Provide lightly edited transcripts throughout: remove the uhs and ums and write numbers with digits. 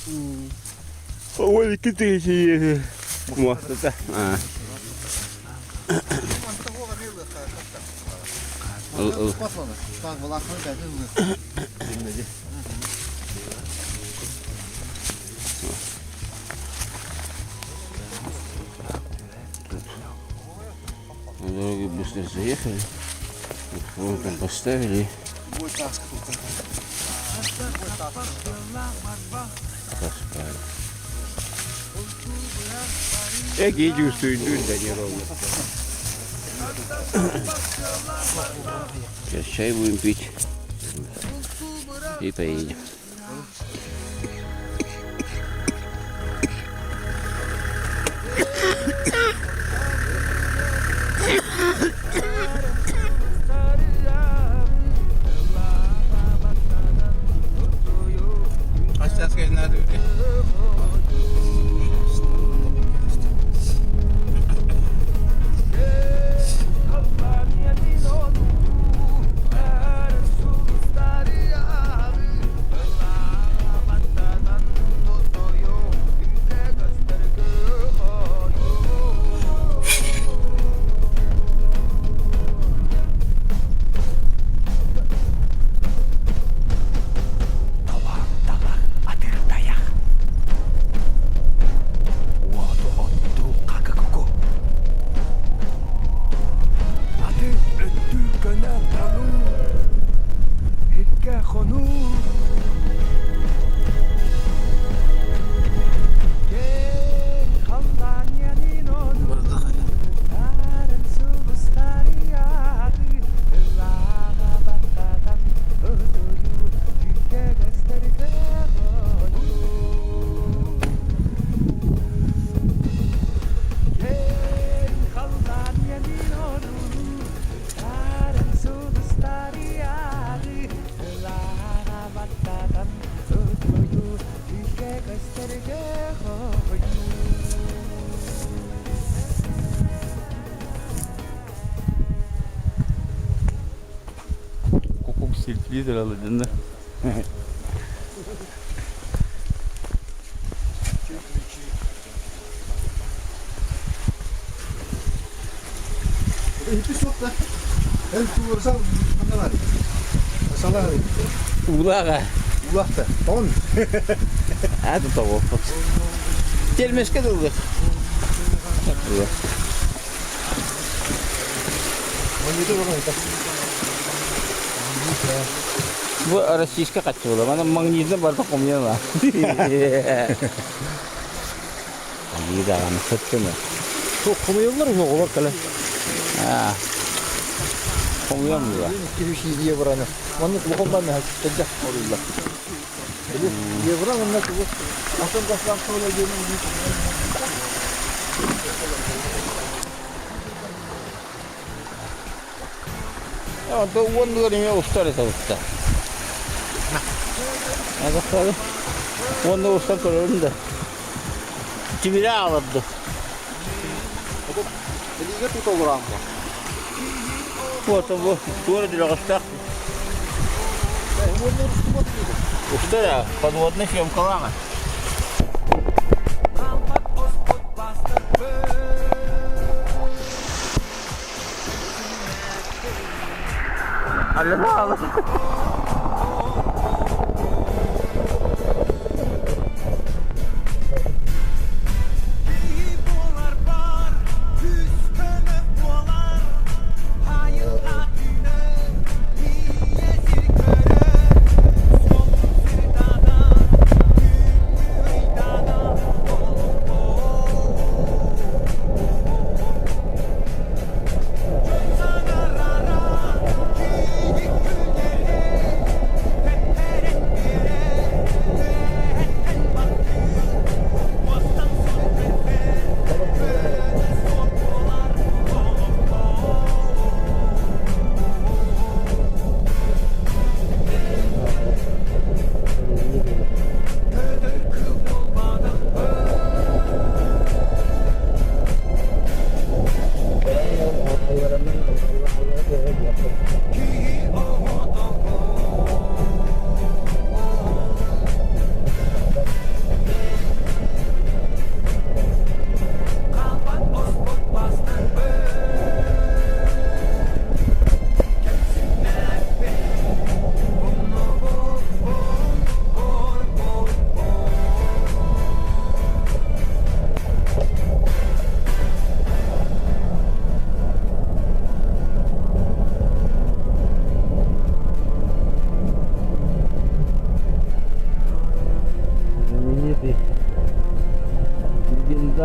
12 тыһыынча муостата. На дороге быстро заехали. Вон там поставили. Поспали. Эги чувствую, да неровно. Сейчас чай будем пить и поедем. Талах атыырдайах. Уоту оттуу хакакуку. Аты өттүү көнө хонуу. Иргэ хонуу. Кең халлааньянин ону Тарын сулустариягы Ыллаҕа баттатан ытыйуу Дьүккэгөстөргө хонуу Кең халлааньянин ону Тарын сулустариягы Ыллаҕа баттатан ытыйуу Дьүккэгөстөргө хонуу Кукук телевизор алыдын да. Улаға. Улахта. Тон. Это того. Термешке дылды. Бу российская каччыла. Мана магнитна барда комьяна. Айыдаҕаны сыттыны. Хомуйаллар оҕолор кэлэн. Хомуйан була. 200 евроны. Маннык улахан баан мөһөччүктэргэ оруйлар. Евро манна тугу атын государство диэн Онто уон эмиэ устар этэ уста. Уонна устар көрөрүм да. Тимире ааларды. Билиигэ тута олораамма. Вот бу туора дүлэҕистээх. Устар подводный съемкалаҕа. Алла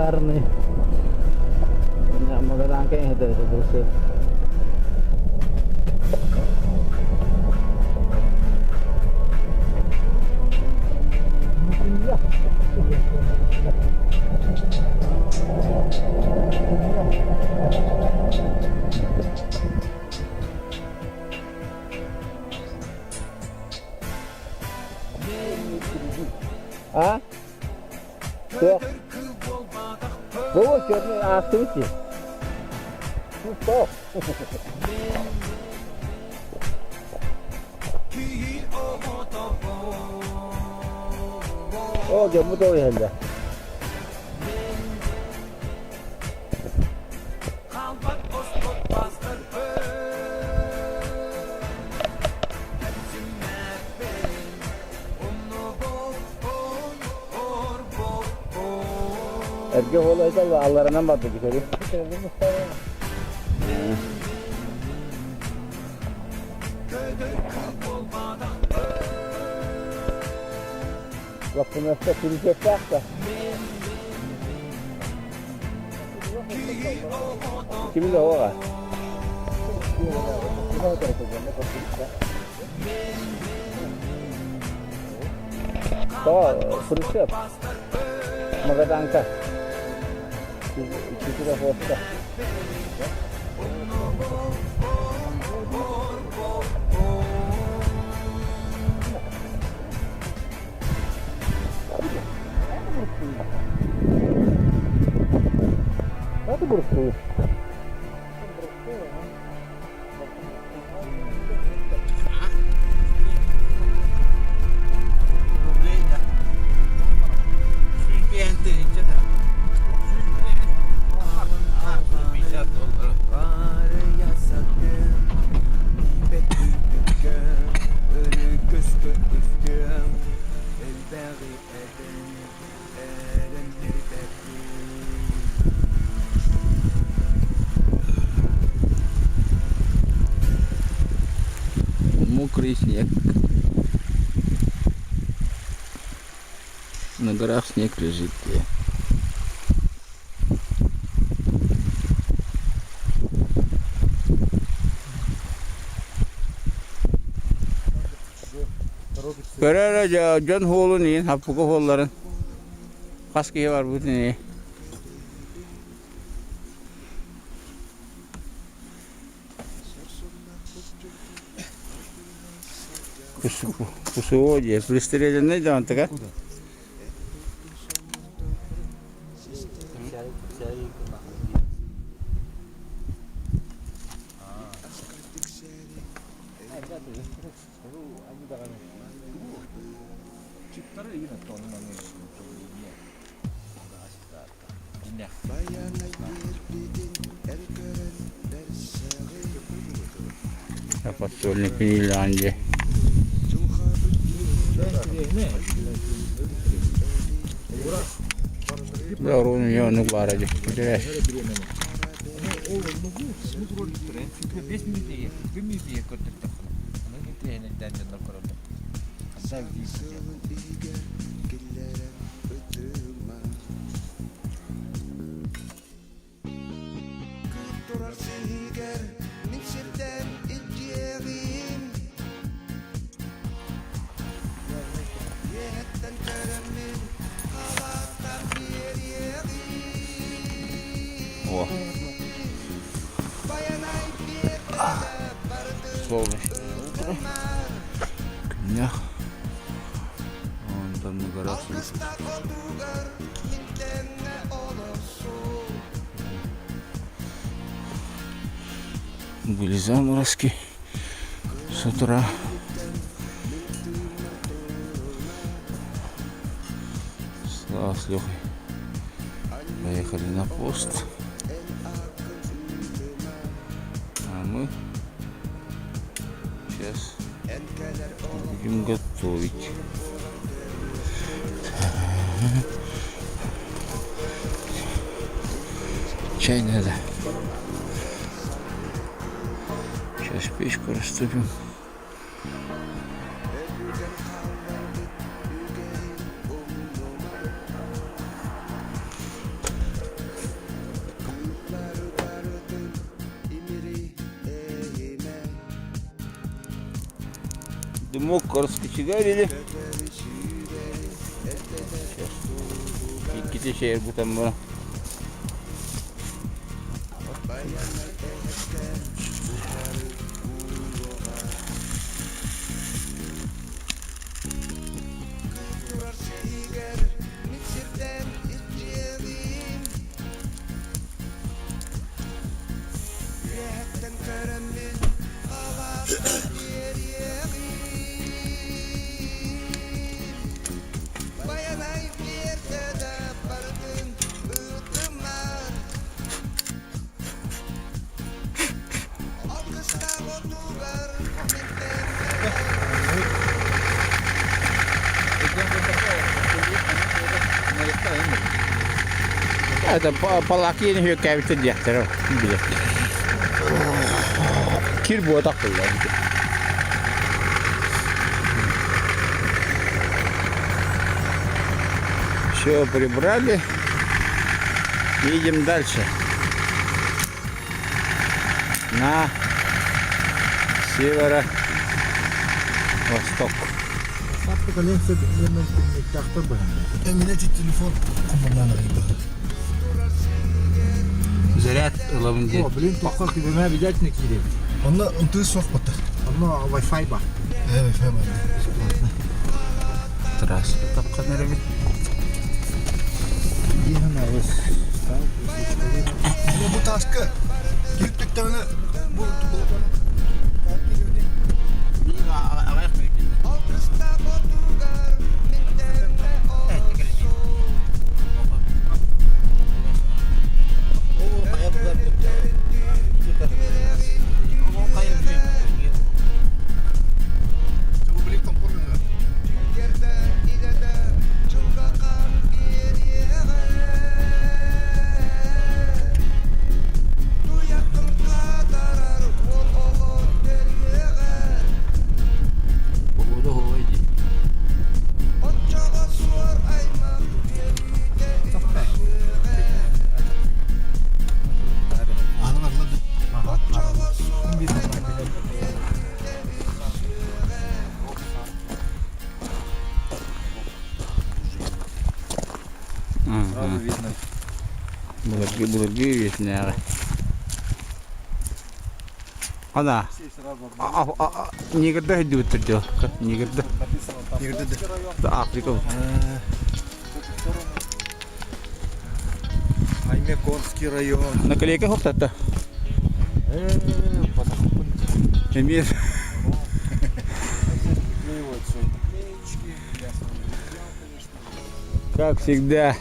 Шикарный. Магаданка это это А? Суох. Бу черный аахтыбыт дии. Суох. Оо, дьоммут ол иһэллэр. Эргэ уол айтал алларанан барда дикэри. Лаппыныаста түрүсүөттээх да. Кими да оҕа. Тоҕо Хрущев Магаданка Чичикохвоста. Это бурсуй. Мокрый снег. На горах снег лежит. Көрөр дьон хуолун иин хаппыка хуолларын хас киһи барбытын ини. Кусуо дии, пристреленный да онтуга. Подсольник Финляндии. Да, ровно я ну бара дии. Турар сиһигэр мин сирдэн илдьиэҕим Үөһэттэн көрөммүн халааттан биэриэҕим О. Байанай биэрдэ барытын Солнечное утро. Күннэх. Онтон на горах Алгыстаах отугар мин тэҥҥэ олорсуу Были заморозки с утра. Слава с Лехой поехали на пост. А мы сейчас будем готовить. Чай надо. Сейчас печку растопим. Дымок раскочегарили. Иккити шер бутан бара. Это палаки үөккээбиттэр диэхтэрэ билэр. Кир буотах буолла. Все прибрали. Едем дальше. На северо-восток. Телефон Заряд ылабын диэн. О, блин, тоққа кибеме обязательно киирем. Онно ынтыы суох бата. Онно Wi-Fi ба. Э, Wi-Fi бар. Трасса тапқан эрэбит. Бу тааска кииртэхтэҕинэ бу Погода голая дии. Сразу видно. Былыргы былыргы үйэтинээҕи. Ана. Нигерде өйдүбүттэр дьо. Нигерде. Нигерде Африка. Аймеконский район. Наклейка хоптатта. Эмир. Как всегда.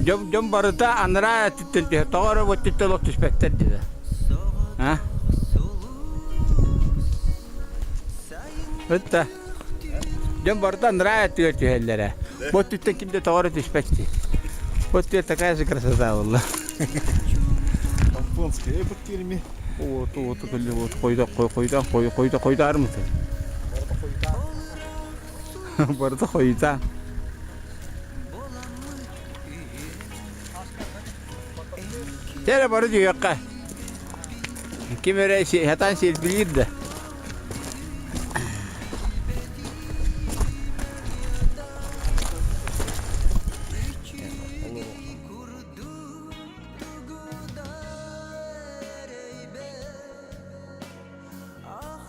Дьон, дьон барыта анараа өттүттэн түһэр, тоҕо эрэ бу өттүттэн олох түспэттэр диэтэ. А? Ытта. Дьон барыта анараа өттүгэр түһэллэрэ. Бу өттүттэн ким да тоҕо эрэ түспэт дии. Бу өттүгэр такая же красота буолла. Тампонская эбит кирми. Уоту, уоту, көллө, уоту, хойда, хойда, хойда, хойда, хойдаармыты. Барыта хойутаан. Тере бары дүйэххэ. Ким эрэ сатаан сиэрбилиир да.